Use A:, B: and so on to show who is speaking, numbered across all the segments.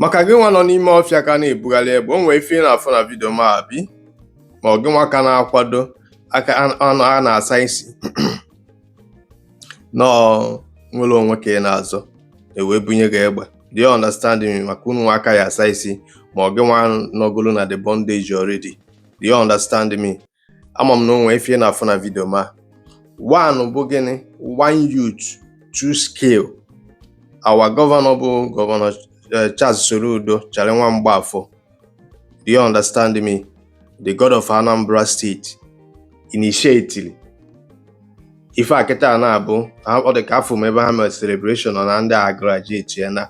A: Maka gị nwa nọ n'ime ọfịa ka na-ebugharị egbe, o nwere ife ị na-afụ na video ma abi ma ọ gị nwa ka na-akwado aka a na-asa isi nọọ nwere onwe ka ị na-azọ, ewee bunye gị egbe. Do you understand me? Maka unu nwa aka ya asa isi, ma ọ gị nwa nọgolo na the bondage already. Do you understand me? Ama m na o nwere ife ị na-afụ na video ma one bụ gịnị? One youth, two skill. Our governor bụ Governor Charles Soludo Charlie Nwa Mgbafọ. Do you understand me? The God of Anambra State initiate ife a kịta na-abụ ọ dị ka afọ m ebe ha mere celebration na ndị a graduate ya na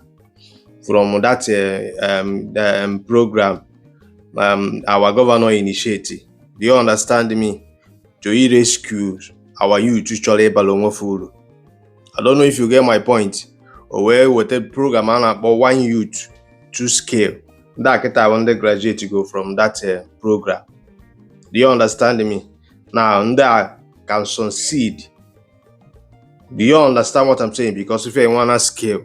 A: from that program our governor initiate. Do you understand me? To rescue our youth chọrọ ịbara onwe fa uru. I don't know if you get my point. O wee weta program a na-akpọ One Youth, Two Skill. Ndị a kịta bụ ndị graduate go from that program. Do you understand me? Now ndị a can succeed. Do you understand what I'm saying? Because if you want skill,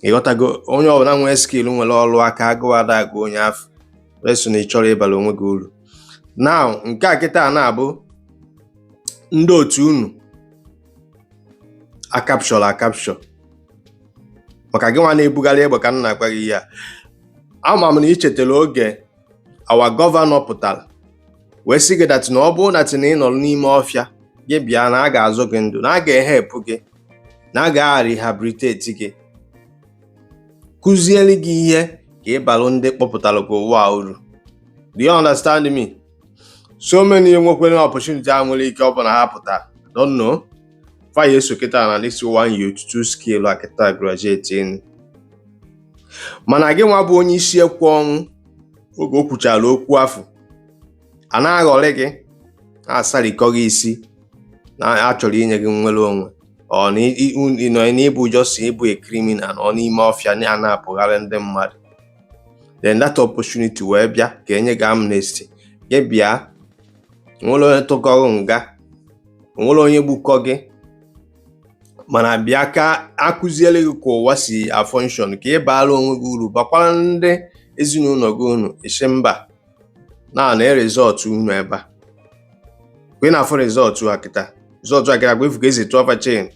A: ịghọtago, onye ọbụla nwere skill nwere ọrụ aka, agụụ ada agụ onye afọ eso na ị chọrọ ịbara onwe gị uru. Now nke a kịta na-abụ ndị otu unu acapture acapture. Maka gị nwa na-ebugharị egbe ka m na-agwa gị ihe a, ama m na ị chetara oge our governor pụtara wee sị gị that na ọ bụrụ na ị nọrọ n'ime ọfịa, gị bịa na a ga-azụ gị ndụ, na a ga-ehepụ gị, na a ga-rehabilitate gị, kụziere gị ihe ka ị balụ ndị kpọpụtara gị ụwa a uru. Do you understand me? So many nwekwere opportunity a nwere ike ọ bụ na ha pụtara, don't know fire eso kịta na this One Youth, Two Skill a kịta graduate in. Mana gị nwa bụ onye isi ekwe ọnwụ, oge o kwuchara okwu afọ a na-aghọrị gị, na-asarikọ gị isi na achọrọ inye gị nnwere onwe, ọ na ị nọ n'ịbụ just ịbụ a criminal nọ n'ime ọfịa na-anapụgharị ndị mmadụ. Then that opportunity wee bịa ka enye gị amnesty, gị bịa, onwere onye tụkọrọ nga, onwere onye gbukọ gị, mana bịa ka akụziere gị ka ụwa si afunction, ka ị baara onwe gị uru, bakwara ndị ezinụlọ gị unu. Isi mba na na result unu ebe a ka ị na-afụ result a kịta, result a kịta kwa ifu ka esi tụọ fa chain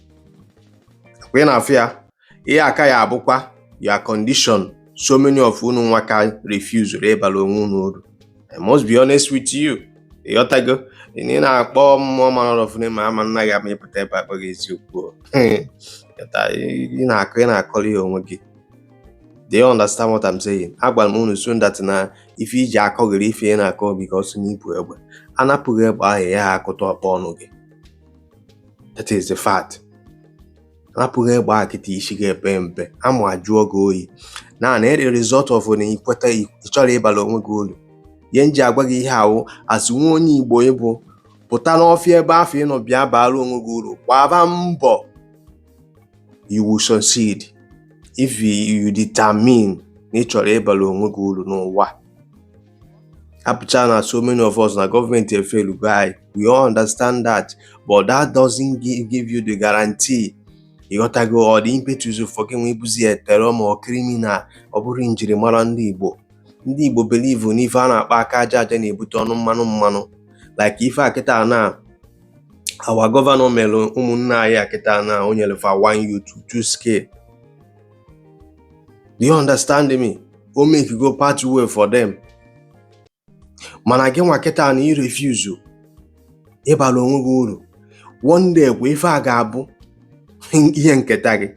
A: kwa ị na-afụ ya. Ihe aka ya abụkwa your condition. So many of unu nwa ka refuse ịbara onwe unu uru. I must be honest with you. Ịghọtago? Ị na-akpọ mmụọ mara of ma ama nna gị ama ịpụta ebe akpọ gị eziokwu o. Ịghọta? Ị na-akọ, ị na-akọrọ ya onwe gị. Do you understand what I'm saying? Agwara m unu soon that na ife iji akọghịrị ife ị na-akọ because na ibu egbe anapụghị egbe ahụ ya ha akụta ọkpọ ọnụ gị. That is the fact. Anapụghị egbe ahụ kịta, isi gị epe mpe, amụ ajụọ gị oyi na na the result of na ikweta ị chọrọ ịbara onwe gị uru. Ihe m ji agwa gị ihe awụ asị nwa onye Igbo ịbụ pụta n'ọfịa ebe afọ ị nọ, bịa bara onwe gị uru, gbaba mbọ. You will succeed if you determine na ị chọrọ ịbara onwe gị uru n'ụwa. Apụcha na so many of us na gọọmenti efelugo anyị, we all understand that, but that doesn't give you the guarantee, ịghọtago, ọ dị impetus for gị nwa ịbụzi eterọ ma ọ criminal. Ọ bụrụ njirimara ndị Igbo, ndị Igbo believe n'ife a na-akpọ aka aja aja na-ebute ọnụ mmanụ mmanụ, like ife a kịta na our governor mere ụmụnne anyị a kịta na o nyere fa One Youth, Two Skill. Do you understand me? O make go pathway for them. Mana gị nwa kịta na ị refuse ịbara onwe gị uru, one day kwa ife a ga-abụ ihe nketa gị,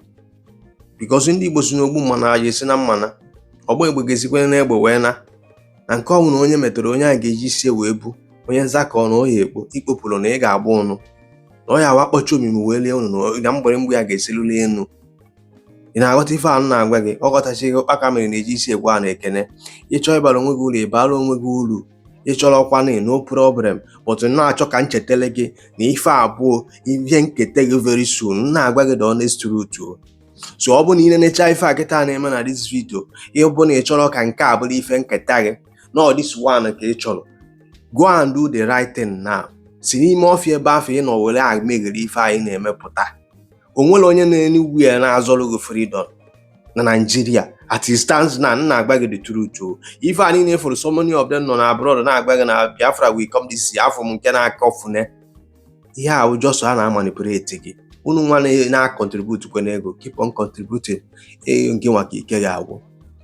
A: because ndị Igbo si n'ogbu mmanụ aja esi na mmana ọgba egbe ga-esikwa n'egbe wee na na nke ọbụla onye metụrụ onye a ga-eji sie wee bu onye nzakọ na oya ekpo ikpopụrụ na ị ga-agba ụnụ na ọ ya awakpọcha omimi wee lie unu na mgbịrịmgba ya ga-esiluli enu. Ị na-aghọta ife a m na-agwa gị? Ọ ghọtachighị ụkpaka mere na-eji isi egwu a na-ekene. Ịchọọ ịbara onwe gị uru, ịbara onwe gị uru. Ịchọrọ ọkwa no problem, but na-achọ ka m chetara gị na ife abụọ ihe nketa gị very soon. M na-agwa gị the honest truth o. So ọ bụ na ị na-enecha ife a kịta na-eme na this video, ihe bụ na ị chọrọ ka nke a bụrụ ife nketa gị, na this one ka ị chọrọ, go and do the right thing now. Si n'ime ọfịa ebe afọ ị nọ were meghere ife anyị na-emepụta. O nwere onye na-enugwu ya na-azọrọ gị freedom. Na Nigeria at it stands now, m na-agba gị the truth o. Ife a niile fụrụ, so many of them nọ na abroad na-agba gị na Biafra will come this year. Afọ m nke na-akọfune ihe a wụ just a na-amanipulate gị. Unu nwa na-contribute kwe ego, keep on contributing. Ee, nke nwa ka ike ga-agwụ.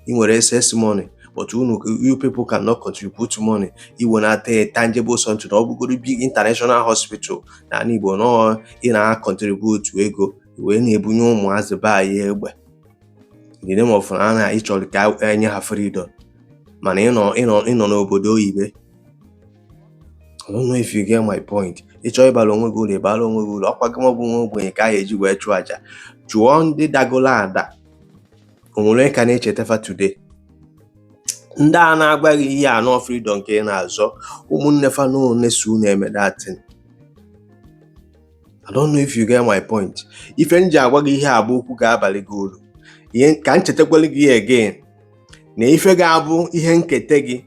A: Ị nwere excess money, but unu, you people cannot contribute money iwenata a tangible something. Ọ bụgoro big international hospital n'ala Igbo nọọ, ị na-contribute ego wee na-ebunye ụmụazị be anyị egbe in the name of na na ịchọrọ ka enye ha freedom, mana ịnọ n'obodo oyibo. I don't know if you get my point. Ịchọ ịbara onwe gị uru, ịbara onwe gị uru. Ọkwa gị bụ nwa ogbenye ka a ga-eji wee chụọ aja. Chụọ ndị dagolo ada, o nwere ka na-echetafa today. Ndị a na-agwa gị ihe anọ freedom nke ị na-azọ, ụmụnne fa na so unu eme that thing. I don't know if you get my point. Ife m ji agwa gị ihe a bụ okwu ga-abalị gị uru. Ihe ka m chetakwala gị again na ife ga-abụ ihe nketa gị,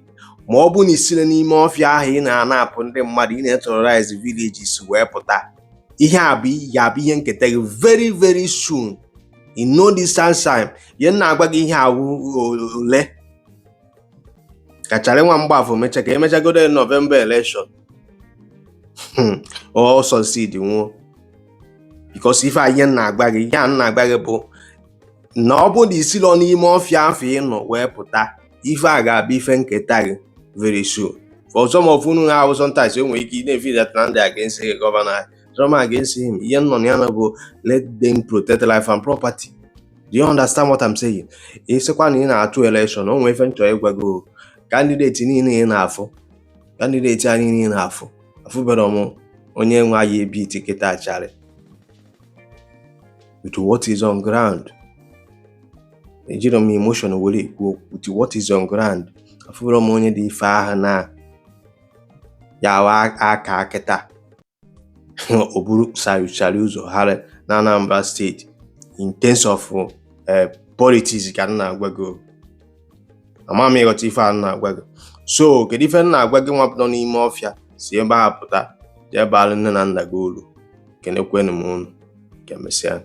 A: ma ọ bụ na isire n'ime ọfịa ahụ ị na-anapụ ndị mmadụ, ị na-terrorize villages wee pụta, ihe a bụ ga-abụ ihe nketa gị very very soon, in no distant time. Ihe m na-agwa gị ihe awụ ole kachara nwa mgbafọ mecha ka emechagodo November election ọ succeed nwụọ, because ife a, ihe m na-agwa gị, ihe a m na-agwa gị bụ na ọ bụrụ na isirọ n'ime ọfịa afọ ị nọ wee pụta, ife a ga-abụ ife nketa gị very soon. For some of unu na-ahụ, sometimes e nwere ike ị na-efeel that na ndị against gị governor, some against him. Ihe m nọ na ya na bụ let them protect life and property. Do you understand what I'm saying? Ị sịkwa na ị na-atụ election, o nwere ife m chọrọ ịgwa gị o. Candidate niile ị na-afụ, candidate a niile ị na-afụ, afụbere m onye nwe anyị ebi kịta charị with what is on ground. Ejiro m emotion were ekwu okwu. With what is on ground, afụbere m onye dị ife ahụ na ya wa aka kịta o buru chari ụzọ ha na Anambra State in terms of politics ka m na-agwa gị o. Ama m ịghọta ife a m na-agwa gị. So kedu ife m na-agwa gị? Nwa nọ n'ime ọfịa, si ebe a pụta, jee baara nne na nna gị uru. Kenekwenu m unu. Ka emesịa.